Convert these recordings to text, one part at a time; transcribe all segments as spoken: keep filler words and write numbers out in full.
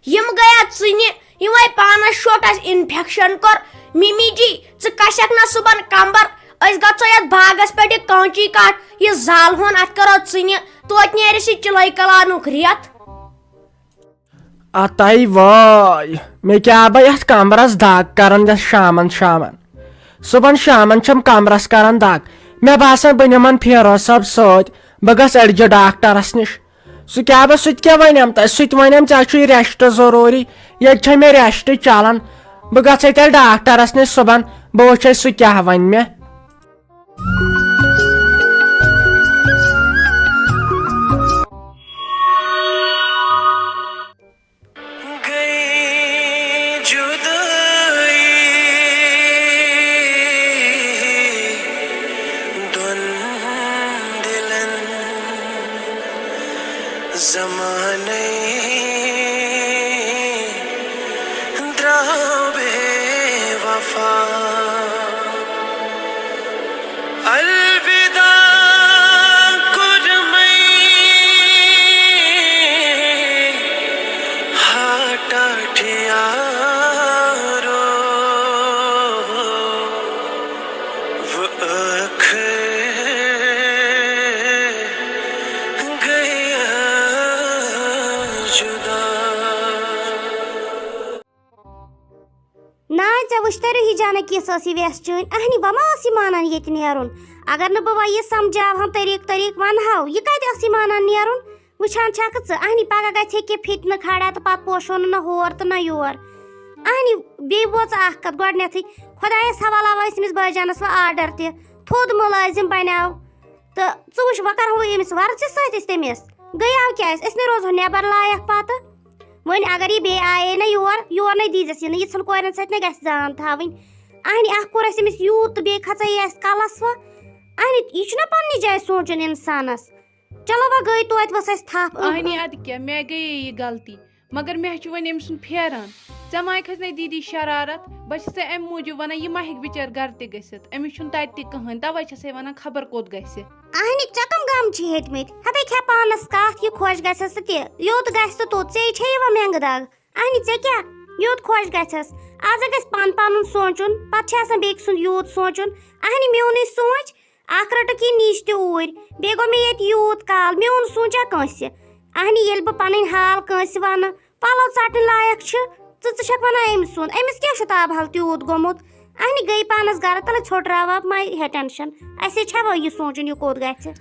یِم گٔیا ژٕنہِ، یِمے پانس شوٹھ اَسہِ انفیکشن کوٚر۔ مِمی جی، ژٕ کشکھ نہ صُبحن کمبر، أسۍ گژھو یتھ باغس پٮ۪ٹھ یہِ کٲنچی کٹھ، یہِ زالہون، اتھ کرو ژٕنہِ، توتہِ نیرِ اَسہِ یہِ چِلے کلانُک ریت۔ اتَے وٲے، مےٚ کیٛاہ بہٕ یتھ کمبرس دگ کران یتھ شامن شامن۔ صُبحن شامن چھم کمبرس کران دگ۔ مےٚ باسان بہٕ نِمن فیروز صٲب سۭتۍ، بہٕ گژھٕ أڑجہِ ڈاکٹرس نِش۔ سُہ کیٛاہ بہٕ، سُہ تہِ کیٛاہ ونٮ۪م تۄہہِ؟ سُہ تہِ ونٮ۪م ژےٚ چھُے rest ضروٗری۔ ییٚتہِ چھےٚ مےٚ rest چلان۔ بہٕ گژھے تیٚلہِ ڈاکٹرس نِش صُبحن، بہٕ وٕچھے سُہ کیٛاہ ونہِ مےٚ۔ گٔے جُدٲیی دۄن دِلن، زمانَے درٛاو بے وفا۔ الوداع کوٚرمَے ہاٹاٹھ یارو، وۄنۍ ٲخٕر گٔیہِ جُدا۔ نہ، ژےٚ وٕچھتھے روحی جانہ کِژھ ٲس یہِ وٮ۪س چٲنۍ۔ اہنہِ، وۄنۍ ما ٲس یہِ مانان ییٚتہِ نیرُن؟ اگر نہٕ بہٕ وۄنۍ یہِ سمجھاوہم طریٖقہٕ طریٖقہٕ ونہاو، یہِ کتہِ ٲس یہِ مانان نیرُن؟ وٕچھان چھکھ ژٕ، اہنہِ پگاہ گژھِ ہے کینٛہہ فتنہٕ کھڑا تہٕ پتہٕ پوشو نہٕ نہ ہور تہٕ نہ یور۔ اہنہِ، بیٚیہِ بوز ژٕ اکھ کتھ، گۄڈنیتھٕے خۄدایس حوالہٕ آو أسۍ أمِس بٲے جانس وۄنۍ آرڈر تہِ، تھوٚد مُلٲزم بنیو۔ تہٕ ژٕ وٕچھ، وۄنۍ کرہو أمِس ورژِ سۭتۍ أسۍ تٔمِس۔ گٔیاو کیٛازِ؟ أسۍ نے روزہو نٮ۪بر لایق پتہٕ۔ وۄنۍ اگر یہِ بیٚیہِ آیے نہ یور، یور نے دیٖزٮ۪س یِنہٕ، یِژھن کورٮ۪ن سۭتۍ نے گژھِ زان تھاوٕنۍ۔ اہنہِ، اکھ کوٚر اَسہِ أمِس یوٗت تہٕ بیٚیہِ کھژے یہِ اَسہِ کلس وۄنۍ۔ اہنہِ، یہِ چھُنہ پننہِ جایہِ سونٛچُن انسانس۔ چلو وۄنۍ گٔے توتہِ ؤژھ اَسہِ تھپھ۔ اہنہِ، ادٕ کیٛاہ، مےٚ گٔیے یہِ غلطی، مگر مےٚ چھُ وۄنۍ أمۍ سُنٛد پھیران۔ ژےٚ ما کھژِ نے دیٖدی شرارت؟ بہٕ چھَسے اَمہِ موٗجوٗب وَنان، یہِ ما ہیٚکہِ بِچٲر گرٕ تہِ گٔژھِتھ، أمِس چھُنہٕ تَتہِ تہِ کٕہٕنۍ، تَوَے چھَسے وَنان خبر کوٚت گژھِ۔ اہنہِ، ژےٚ کَم غم چھِ ہیٚتمٕتۍ؟ ہَتے کھےٚ پانَس کَتھ، یہِ خۄش گژھٮ۪س تہٕ تہِ، یوٚت گژھِ تہٕ توٚت، ژےٚ چھے یِوان مٮ۪نٛگہٕ دَگ۔ اہنہِ، ژےٚ کیٛاہ؟ یوٚت خۄش گژھٮ۪س۔ آز گژھِ پَن پَنُن سونٛچُن، پَتہٕ چھِ آسان بیٚکہِ سُنٛد یوٗت سونٛچُن۔ اہنہِ، میونُے سونٛچ، اَکھ رٔٹٕکھ یہِ نِچ تہِ اوٗرۍ، بیٚیہِ گوٚو مےٚ ییٚتہِ یوٗت کال، میون سونٛچا کٲنٛسہِ؟ اہنہِ، ییٚلہِ بہٕ پَنٕنۍ حال کٲنٛسہِ وَنہٕ، پَلو ژَٹٕنۍ لایق چھِ، ژٕ، ژٕ چھَکھ وَنان أمۍ سُنٛد، أمِس کیٛاہ چھُ تاب حال تیوٗت گوٚمُت؟ اہنہِ، گٔے پانَس گَرٕ تَلَے، ژھوٚٹ راو ما ہے ٹٮ۪نشَن، اَسے چھا وۄنۍ یہِ سونٛچُن یہِ کوٚت گژھِ؟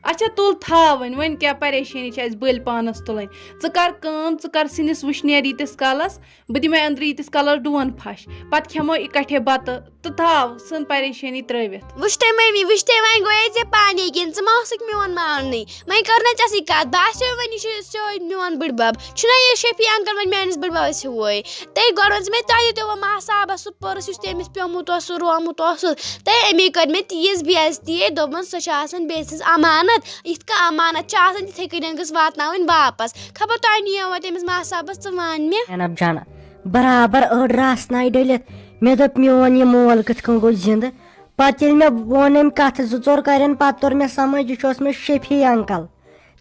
اچھا، تُل تھاو وۄنۍ، وۄنۍ کیٛاہ پریشٲنی چھِ اَسہِ بٔلۍ پانَس تُلٕنۍ؟ ژٕ کَر کٲم، ژٕ کَر سِنِس وٕچھنیر ییٖتِس کالَس، بہٕ دِمَے أنٛدرٕ ییٖتِس کالَس ڈوٗن پھَش، پَتہٕ کھٮ۪مو اِکٹھے بَتہٕ تہٕ تھاو سٲنۍ پریشٲنی ترٛٲوِتھ۔ وٕچھ تَمے وی، وٕچھ تَمے وۄنۍ گوٚیے ژےٚ پانے کِنۍ ژٕ ما اوسُکھ میون ماننٕے؟ وۄنۍ کٔر نہ ژےٚ سۭتۍ کَتھ، باسیو وۄنۍ یہِ چھُ سیوٚد میون بٕڈبَب۔ چھُنہ یہِ شفیع uncle وۄنۍ میٛٲنِس بٕڈبَبَس ہیوٗوٕے؟ تَے گۄڈٕ ووٚن ژٕ مےٚ، تۄہہِ دیُتوٕ ماہ صاحبَس سُہ purse یُس تٔمِس پیوٚمُت اوس، سُہ رومُت اوسُس۔ تَے أمی کٔر مےٚ تیٖژ بے عزتی، دوٚپمَس سۄ چھِ آسان بیٚیہِ سٕنٛز امانت، یِتھ کٔنۍ امانت چھِ آسان تِتھَے کٔنۍ گٔژھ واتناوٕنۍ واپَس۔ خبر تۄہہِ نِیوا تٔمِس ماہ صاحبَس، ژٕ وَن مےٚ۔ زینب جان، برابر أڑ رَس نَے ڈٔلِتھ۔ مےٚ دوٚپ، میون یہِ مول کِتھ کٔنۍ گوٚو زِندٕ؟ پتہٕ ییٚلہِ مےٚ ووٚن أمۍ کَتھٕ زٕ ژور کَرٮ۪ن، پَتہٕ توٚر مےٚ سَمٕجھ، یہِ چھُ اوسمُت شفیع uncle۔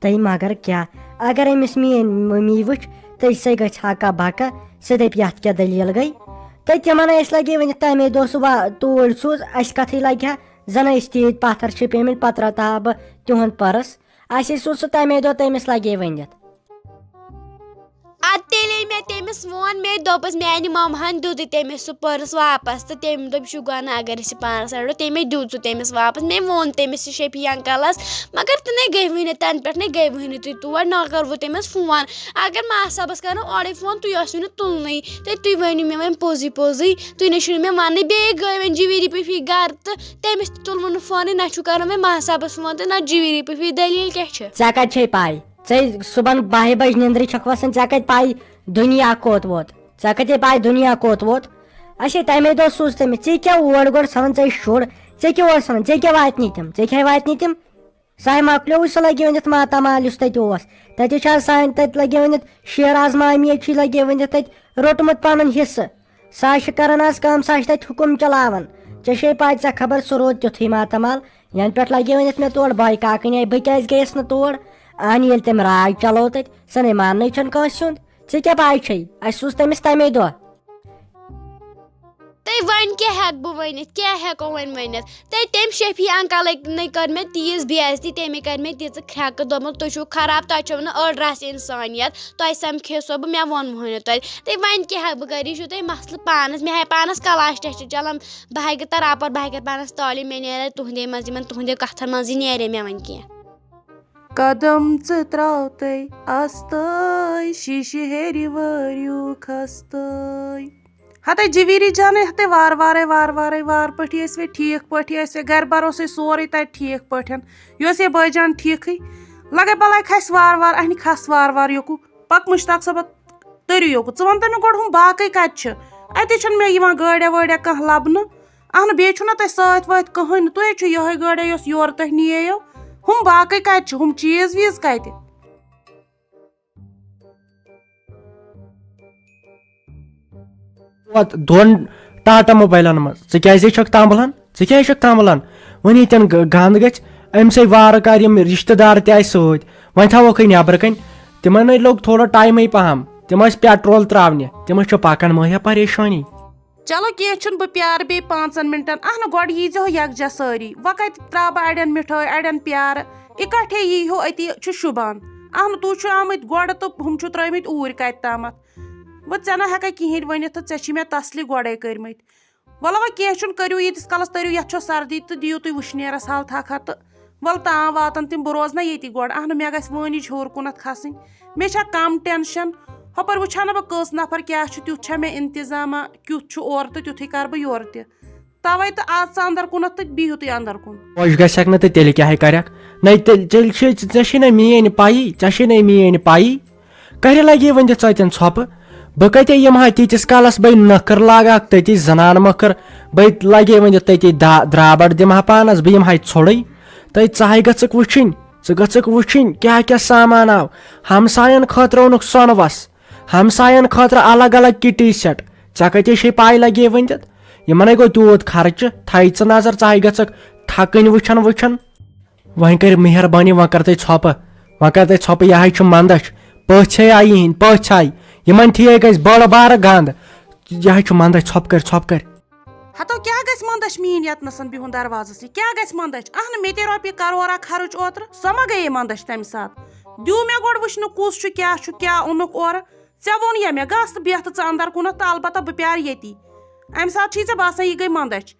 تہٕ مگر کیٛاہ، اگر أمِس میٛٲنۍ مٔمی وٕچھ، تہٕ سۄ گژھِ ہَکا بَکا، سۄ دَپہِ، یَتھ کیٛاہ دٔلیٖل گٔے؟ تہٕ تِمَن ٲسۍ لَگے ؤنِتھ، تَمے دۄہ سُہ وا-، توٗرۍ سوٗز، اَسہِ کَتھٕے لَگہِ ہا، زَن ٲسۍ تیٖتۍ پَتھر چھِ پیٚمٕتۍ، پَتہٕ رَٹہٕ ہا بہٕ تِہُنٛد purse۔ اَسے سوٗز سُہ تَمے دۄہ تٔمِس لَگے ؤنِتھ۔ اَدٕ تیٚلے مےٚ تٔمِس ووٚن، مے دوٚپُس، میٛانہِ مَمہٕ ہَن دیُتُے تٔمِس سُہ purse واپَس، تہٕ تٔمۍ دوٚپ، یہِ چھُ گۄناہ، اگر أسۍ یہِ پانَس رَٹو، تٔمۍ دوٚپ، دیُت سُہ تٔمِس واپَس۔ مےٚ ووٚن تٔمِس یہِ شفیع uncleس، مگر تہِ نے گٔے وٕنہِ، تَنہٕ پٮ۪ٹھ نے گٔے وٕنہِ تُہۍ تور، نہ کَروٕ تٔمِس فون۔ اگر ماہ صٲبَس کَرو اورَے فون، تُہۍ ٲسِو نہٕ تُلنٕے، تہٕ تُہۍ ؤنِو مےٚ وۄنۍ پوٚزُے پوٚزُے، تُہۍ نے چھُو نہٕ مےٚ وَننٕے۔ بیٚیہِ گٔے وۄنۍ جِویٖری پٔفی گَرٕ، تہٕ تٔمِس تہِ تُلوٕ نہٕ فونٕے، نہ چھُو کَران وۄنۍ ماہ صٲبَس فون تہٕ نہ جِویٖری پٔفی۔ دٔلیٖل کیٛاہ چھِ؟ ژےٚ کَتہِ چھے پَے؟ ژے صُبحن بَہہِ بَجہِ نِندرِ چھَکھ وَسان، ژےٚ کَتہِ پَے دُنیا کوٚت ووت؟ ژےٚ کَتہِ پَے دُنیا کوٚت ووت؟ اچھا، تَمے دۄہ سوٗز تٔمِس، ژےٚ کیٛاہ اور گۄڈٕ ژھٕنان، ژےٚ شُر، ژےٚ کیٛاہ اوس ژھٕنان، ژےٚ کیٛاہ واتنی تِم، ژےٚ کیٛاہ واتنی تِم؟ سُہ ہے مۄکلیوٕے، سُہ لَگہِ ؤنِتھ ماتامال یُس تَتہِ اوس۔ تَتہِ چھِ آز سانہِ تَتہِ لَگہِ ؤنِتھ شیر اعظم آمی چھُے لَگہِ ؤنِتھ تَتہِ روٚٹمُت پَنُن حِصہٕ۔ سُہ ہا چھِ کَران آز کٲم، سُہ ہا چھِ تَتہِ حُکُم چَلاوان۔ ژےٚ چھے پَے، ژےٚ خبر سُہ روٗد تیُتھُے ماتامال، یَنہٕ پٮ۪ٹھ لَگے ؤنِتھ مےٚ تور بَے کاکٕنۍ آیہِ، بہٕ کیٛازِ گٔیَس نہٕ تور؟ اَہَنہِ ییٚلہِ تٔمۍ راج چَلٲو تَتہِ، سُہ نے ماننٕے چھَنہٕ کٲنٛسہِ ہُنٛد۔ ژےٚ کیٛاہ پَے چھے؟ اَسہِ سوٗز تٔمِس تَمے دۄہ۔ تہٕ وۄنۍ کیٛاہ ہٮ۪کہٕ بہٕ ؤنِتھ؟ کیٛاہ ہٮ۪کو وۄنۍ ؤنِتھ؟ تہٕ تٔمۍ شفیع انکلٕے نَے کٔر مےٚ تیٖژ بے عزتی، تٔمۍ کٔر مےٚ تیٖژٕ کھرٛٮ۪کہٕ، دوٚپمَس، "تُہۍ چھِو خراب، تۄہہِ چھَو نہٕ أڑ رَژھ اِنسٲنیت، تۄہہِ سَمکھے سۄ بہٕ، مےٚ ووٚنمٕے نہٕ تۄہہِ۔" تہٕ وۄنۍ کیٛاہ ہٮ۪کہٕ بہٕ کٔرِتھ؟ یہِ چھُو تۄہہِ مسلہٕ پانَس، مےٚ ہاے پانَس کَلاش ٹٮ۪سٹ چَلان، بہٕ ہاے گٔے تَرٕ اَپَر، بہٕ ہاے کَرٕ پانَس تعلیٖم، مےٚ نیرِ تُہٕنٛدے منٛز، یِمَن تُہٕنٛدیو کَتھَن منٛزٕے نیرِ مےٚ وۄنۍ کینٛہہ۔ قدم ژٕ ترٛاوتَے آستٲے، شیٖشہِ ہیٚرِ وٲریوٗ خستٲے۔ ہتے جویٖری جانٕے، ہتے وارٕ وارَے، وارٕ وارَے، وارٕ پٲٹھی ٲسۍ وے، ٹھیٖک پٲٹھی ٲسۍ وے، گَرِ بار اوسُے سورُے تَتہِ ٹھیٖک پٲٹھۍ۔ یہِ اوس یے بٲے جان ٹھیٖکھٕے۔ لَگے بَلاے کھَسہِ وارٕ وارٕ، اَہنہِ کھَس وارٕ وارٕ یوکُن۔ پَک مُشتاق صٲبہ، تٔرِو یوکُن۔ ژٕ وَن تہٕ مےٚ گۄڈٕ ہُم باقٕے کَتہِ چھِ؟ اَتے چھَنہٕ مےٚ یِوان گٲڑیٛا وٲڑیٛا کانٛہہ لَبنہٕ۔ اَہنہٕ، بیٚیہِ چھُنہ تۄہہِ سۭتۍ وٲتۍ کٕہٕنۍ نہٕ، تُہۍ ہے چھِو یِہوٚے گٲڑیٛا یۄس یورٕ تۄہہِ نِییو۔ ہُم باقٕے کَتہِ چھِ؟ ہُم چیٖز ویٖز کَتہِ؟ ووت دۄن ٹاٹا موبایلن منٛز۔ ژٕ کیازے چھکھ تامبلان؟ ژٕ کیازِ چھکھ تامبلان؟ وۄنۍ ییٚتٮ۪ن گ-، گنٛد گژھِ، أمۍ سٕے وارٕ کارٕ یِم رشتہٕ دار تہِ آسہِ سۭتۍ، وۄنۍ تھاووکھٕے نٮ۪برٕ کنۍ۔ تِمن ہے لوٚگ تھوڑا ٹایمٕے پہم، تِم ٲسۍ پیٹرول تراونہِ، تِم ٲسۍ چھِ پکان، مہ ہےٚ پریشٲنی۔ چلو کینٛہہ چھُنہٕ، بہٕ پیارٕ بیٚیہِ پانٛژن مِنٹن۔ اہنہٕ، گۄڈٕ ییٖزیو یکجاہ سٲری۔ وۄنۍ کتہِ ترٛاوٕ بہٕ اڑٮ۪ن مِٹھٲے، اڑٮ۪ن پیارٕ؟ اِکٹھے ییٖہو، أتی چھُ شوٗبان۔ اہنہٕ، تُہۍ چھِو آمٕتۍ گۄڈٕ تہٕ ہُم چھِو ترٛٲومٕتۍ اوٗرۍ کتہِ تامتھ۔ وۄنۍ ژےٚ نہ ہٮ۪کے کِہیٖنۍ ؤنِتھ تہٕ ژےٚ چھی مےٚ تسلہِ گۄڈے کٔرمٕتۍ۔ وَلہٕ وۄنۍ کینٛہہ چھُنہٕ، کٔرِو ییٖتِس کالَس تٔرِو، یَتھ چھو سردی تہٕ دِیِو تُہۍ وٕشنیرَس حال تھکھا تہٕ وَلہٕ تام واتَن تِم، بہٕ روزٕ نہ ییٚتی گۄڈٕ۔ اَہنہٕ، مےٚ گژھِ وٲنِج ہیوٚر کُنَتھ کھَسٕنۍ، مےٚ چھا کَم ٹٮ۪نشَن؟ ہُپٲرۍ وٕچھِ ہا نہٕ بہٕ کٔژ نفر کیٛاہ چھُ، تیُتھ چھا مےٚ اِنتِظاما، کیُتھ چھُ اورٕ تہٕ تیُتھُے کَرٕ بہٕ یورٕ تہِ۔ تَوَے تہٕ اَژ ژٕ اَندَر کُنَتھ تہٕ بِہِو تُہۍ اَندَر کُن۔ خۄش گژھکھ نہٕ تہٕ تیٚلہِ کیٛاہے کَرَکھ؟ نَے تیٚلہِ، تیٚلہِ چھے، ژےٚ چھے نہ میٛٲنۍ پَیی، ژےٚ چھے نہ میٛٲنۍ پَیی۔ کَرِ لَگے وۄنۍ دِتھ ژٕ اَتٮ۪ن ژھۄپہٕ؟ بہٕ کَتہِ یِمہٕ ہا تیٖتِس کالَس بَے نٔکٕر لاگہٕ ہاکھ تٔتی، زَنان مٔکٕر؟ بَے لَگے وۄنۍ دِتھ تٔتی دا-، درٛابَڑ دِمہٕ ہا پانَس، بہٕ یِمہٕ ہا ژھوٚڑٕے۔ تہٕ ژٕ ہَے گٔژھٕکھ وٕچھِنۍ، ژٕ گٔژھٕکھ وٕچھِنۍ کیٛاہ کیٛاہ سامان آو۔ ہمسایَن خٲطرٕ اوٚنُکھ سۄنہٕ وَس، ہمسایَن خٲطرٕ الگ الگ کِٹی سٮ۪ٹ۔ ژےٚ کَتہِ چھے پَے لَگے وۄنۍ دِتھ؟ یِمَن ہے گوٚو تیوٗت خرچہٕ، تھَے ژٕ نظر، ژٕ ہَے گٔژھٕکھ تھَکٕنۍ وٕچھَن وٕچھَن۔ وۄنۍ کٔرِو مہربٲنی، وۄنۍ کر تُہۍ ژھۄپہٕ، وۄنۍ کر تُہۍ ژھۄپہٕ، یہِ ہاے چھُ مندچھ، پٔژھۍ آیہِ یِہِنٛدۍ، پٔژھۍ آیہِ، یِمن تھی ہے گژھِ بٔڑ بارٕ گنٛد، یہِ ہاے چھُ مندچھ، ژھۄپہٕ کٔرۍ، ژھۄپہٕ کٔرۍ۔ ہتو کیٛاہ گژھِ مندچھ میٛٲنۍ یتنس بِہُن دروازس نِش، کیٛاہ گژھِ مندچھ؟ اہنہٕ، مےٚ تے رۄپیہِ کرورا خرٕچ اوترٕ، سۄ ما گٔیے مندچھ تمہِ ساتہٕ؟ دِیِو مےٚ گۄڈٕ وٕچھنہٕ کُس چھُ، کیٛاہ چھُ، کیٛاہ اوٚنُکھ اورٕ۔ ژےٚ ووٚن یا مےٚ، گژھ تہٕ بیٚہہ تہٕ ژٕ اندر کُنتھ تہٕ البتہ بہٕ پیارٕ ییٚتی۔ امہِ ساتہٕ چھُے ژےٚ باسان یہِ گٔے مندچھ۔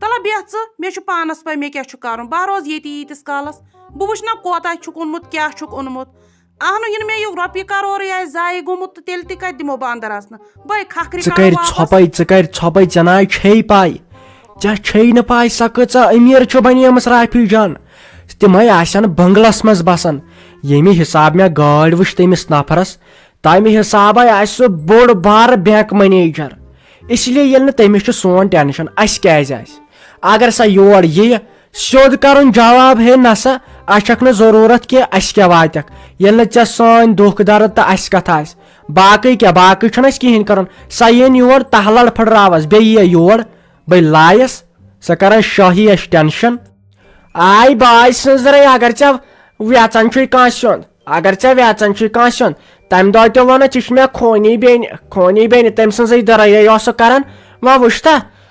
تلہ بیٚہہ ژٕ، مےٚ چھُ پانس پاے مےٚ کیٛاہ چھُ کرُن۔ بہٕ روزٕ ییٚتی ییٖتِس کالس۔ بہٕ وٕچھِ نا کوتاہ چھُکھ اوٚنمُت، کیٛاہ چھُکھ اوٚنمُت۔ اہنُو، یِنہٕ مےٚ یہِ رۄپیہِ کرورٕے آسہِ ضایع گوٚمُت، تہٕ تیٚلہِ تہِ کتہِ دِمو بہٕ اندر اژنہٕ؟ بہٕ ہے کھکھرِ ژٕ کرٕ کر واپس۔ ژھۄپے، ژٕ کر ژھۄپے، ژےٚ نہ چھے پاے، ژےٚ چھے نہٕ پاے سۄ کۭژاہ أمیٖر چھِ بنیمٕژ رافی جان۔ تِمے آسن بنگلس منٛز بسان۔ ییٚمہِ حساب مےٚ گٲڑۍ وٕچھ تٔمِس نفرس، تمہِ حسابے آسہِ سُہ بوٚڑ بارٕ بینک منیجر۔ اس لیے ییٚلہِ نہٕ تٔمِس چھُ سون ٹینشن، اسہِ کیازِ آسہِ؟ اگر سۄ یور ییہِ، سیوٚد کرُن جواب، ہے نسا، اسہِ چھکھ نہٕ ضروٗرت کینٛہہ، اسہِ کیٛاہ واتٮ۪کھ، ییٚلہِ نہٕ ژےٚ سٲنۍ دُکھ درد تہٕ اسہِ کتھ آسہِ۔ باقٕے کیٛاہ، باقٕے چھُنہٕ اسہِ کِہیٖنۍ کرُن۔ سۄ یِن یور، تہہ لڑ پھٕٹراوس، بیٚیہِ یِیہِ یور، بے لایس، سۄ کرس شٲہی اسہِ ٹینشن۔ آے باے سٕنٛزرے، اگر ژےٚ ویژن چھُے کٲنٛسہِ ہُنٛد، اگر ژےٚ ویژن چھُے کٲنٛسہِ ہُنٛد، تمہِ دۄہ تہِ ووٚنُتھ، یہِ چھِ مےٚ خوٗنی بیٚنہِ، خوٗنی بیٚنہِ، تٔمۍ سٕنٛزٕے دٔرے یہِ اوسُکھ کران۔ وۄنۍ وٕچھتہ،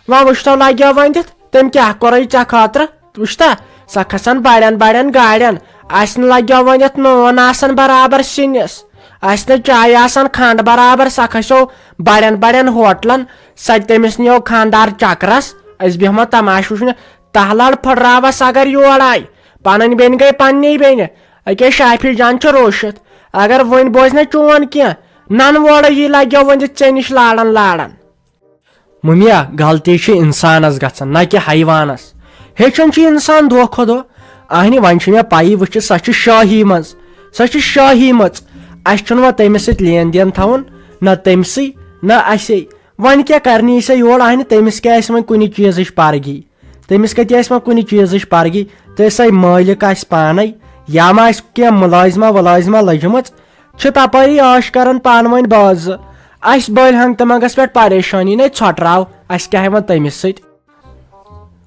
وۄنۍ وٕچھتو لگیو وۄنۍ دِتھ، تٔمۍ کیٛاہ کوٚرُے ژےٚ خٲطرٕ؟ وٕچھتہ، سۄ کھسان بڑٮ۪ن بڑٮ۪ن گاڑٮ۪ن، اسہِ نہٕ لگیو وۄنۍ یتھ نوٗن آسان برابر سِنِس، اسہِ نہٕ چایہِ آسان کھنٛڈ برابر، سۄ کھسیو بڑٮ۪ن بڑٮ۪ن ہوٹلن، سۄ تہِ تٔمِس نِیو خانٛدار چکرس، أسۍ بیٚہمو تماشہٕ وٕچھنہِ۔ تہہ لڑ پھٔٹراوس اگر یور آیہِ۔ پنٕنۍ بیٚنہِ گٔے پننی بیٚنہِ۔ أکے شافی جان چھُ روشِتھ۔ اگر وۄنۍ بوزِ نہ چون کینٛہہ، ننہٕ وورے یی لگیو وۄنۍ ژےٚ نِش لاران لاران۔ مُمیا، غلطی چھِ انسانس گژھان، نہ کہِ حیوانس۔ ہیٚچھان چھُ انسان دۄہ کھۄتہٕ دۄہ۔ اہنہِ، وۄنۍ چھِ مےٚ پَیی، وٕچھِ، سۄ چھِ شٲہی منٛز۔ سۄ چھِ شٲہی مٔژ۔ اَسہِ چھُنہٕ وۄنۍ تٔمِس سۭتۍ لین دین تھاوُن، نہ تٔمۍ سٕے، نہ اَسے۔ وۄنۍ کیٛاہ کرنی سۄ یور؟ اہنہِ، تٔمِس کیٛاہ آسہِ وۄنۍ کُنہِ چیٖزٕچ پرگی؟ تٔمِس کَتہِ آسہِ وۄنۍ کُنہِ چیٖزٕچ پرگی؟ تہٕ سۄے مٲلِک آسہِ پانے، یا ما آسہِ کینٛہہ مُلٲزمہ وُلٲزمہ لٔجمٕژ، چھِ تپٲری عٲش کران پانہٕ ؤنۍ بٲژ زٕ۔ اَسہِ بٔلۍ ہنٛگ تہٕ منٛگس پٮ۪ٹھ پریشٲنی، نے ژھۄٹراو، اَسہِ کیٛاہ ہٮ۪وان تٔمِس سۭتۍ؟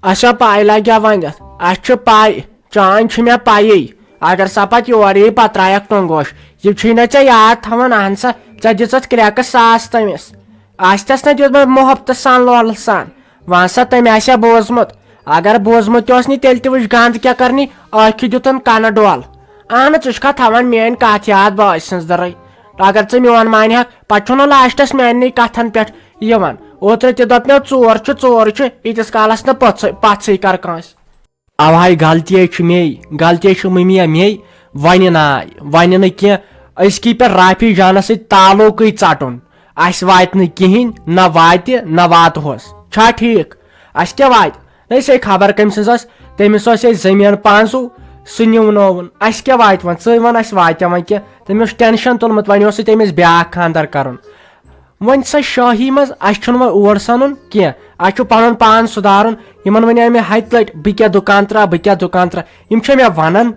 اَسہِ چھا پَے لگہِ ہا وۄنۍ اَتھ؟ اَسہِ چھِ پَے، چانۍ چھِ مےٚ پَیی۔ اگر سۄ پتہٕ یور یی، پتہٕ ترٛایَکھ ٹۄنٛگوش۔ یہِ چھُے نہ ژےٚ یاد تھاوان، اہن سا، ژےٚ دِژتھ کرٛٮ۪کہٕ ساس تٔمِس۔ آسہِ تس نہ دیُتمُت محبتہٕ سان، لولہٕ سان۔ وَن سا، تٔمۍ آسہِ ہا بوٗزمُت۔ اگر بوٗزمُت تہِ اوس نہٕ، تیٚلہِ تہِ وٕچھ، گنٛد کیٛاہ کٔرنی، ٲکھِ دیُتُن کنہٕ ڈول۔ اہن، ژٕ چھُکھا تھاوان میٲنۍ کتھ یاد بٲے سٕنٛز دٔرٕے؟ اگر ژٕ میون مانہِ ہکھ، پتہٕ چھُنہٕ لاسٹس میانہِ کتھن پٮ۪ٹھ یِوان۔ اوترٕ تہِ دوٚپ مےٚ، ژور چھُ، ژور چھُ، ییٖتِس کالس نہٕ پژھٕے، پژھٕے کر کٲنٛسہِ۔ اوہاے، غلطی ہے چھِ مے، غلطی ہے چھِ مٔمی یا مے، وَنہِ ناے، وَنہِ نہٕ کینٛہہ۔ أزکی پٮ۪ٹھ رافی جانس سۭتۍ تعلقٕے ژٹُن۔ اسہِ واتہِ نہٕ کِہینۍ، نہ واتہِ، نہ واتہوس۔ چھا ٹھیٖک؟ اسہِ کیٛاہ واتہِ؟ نہ، أسۍ ہے خبر کٔمۍ سٕنٛز ٲس، تٔمِس اوس ہے زٔمیٖن پانٛژھ ہُہ، سُہ نیونووُن۔ اسہِ کیٛاہ واتہِ وۄنۍ؟ ژٕے وَن، اسہِ واتیٛا وۄنۍ کینٛہہ؟ تٔمۍ اوس ٹینشن تُلمُت، وۄنۍ اوس سُہ تٔمِس بیٛاکھ خانٛدر کرُن۔ وۄنۍ چھا شٲہی منٛز، اسہِ چھُنہٕ وۄنۍ اور سنُن کینٛہہ۔ اسہِ چھُ پنُن پان سُدھارُن۔ یِمن وَنیٛاے مےٚ ہتہِ لٹہِ، بہٕ کیٛاہ دُکان ترٛاو، بہٕ کیٛاہ دُکان ترٛاو۔ یِم چھا مےٚ ونان؟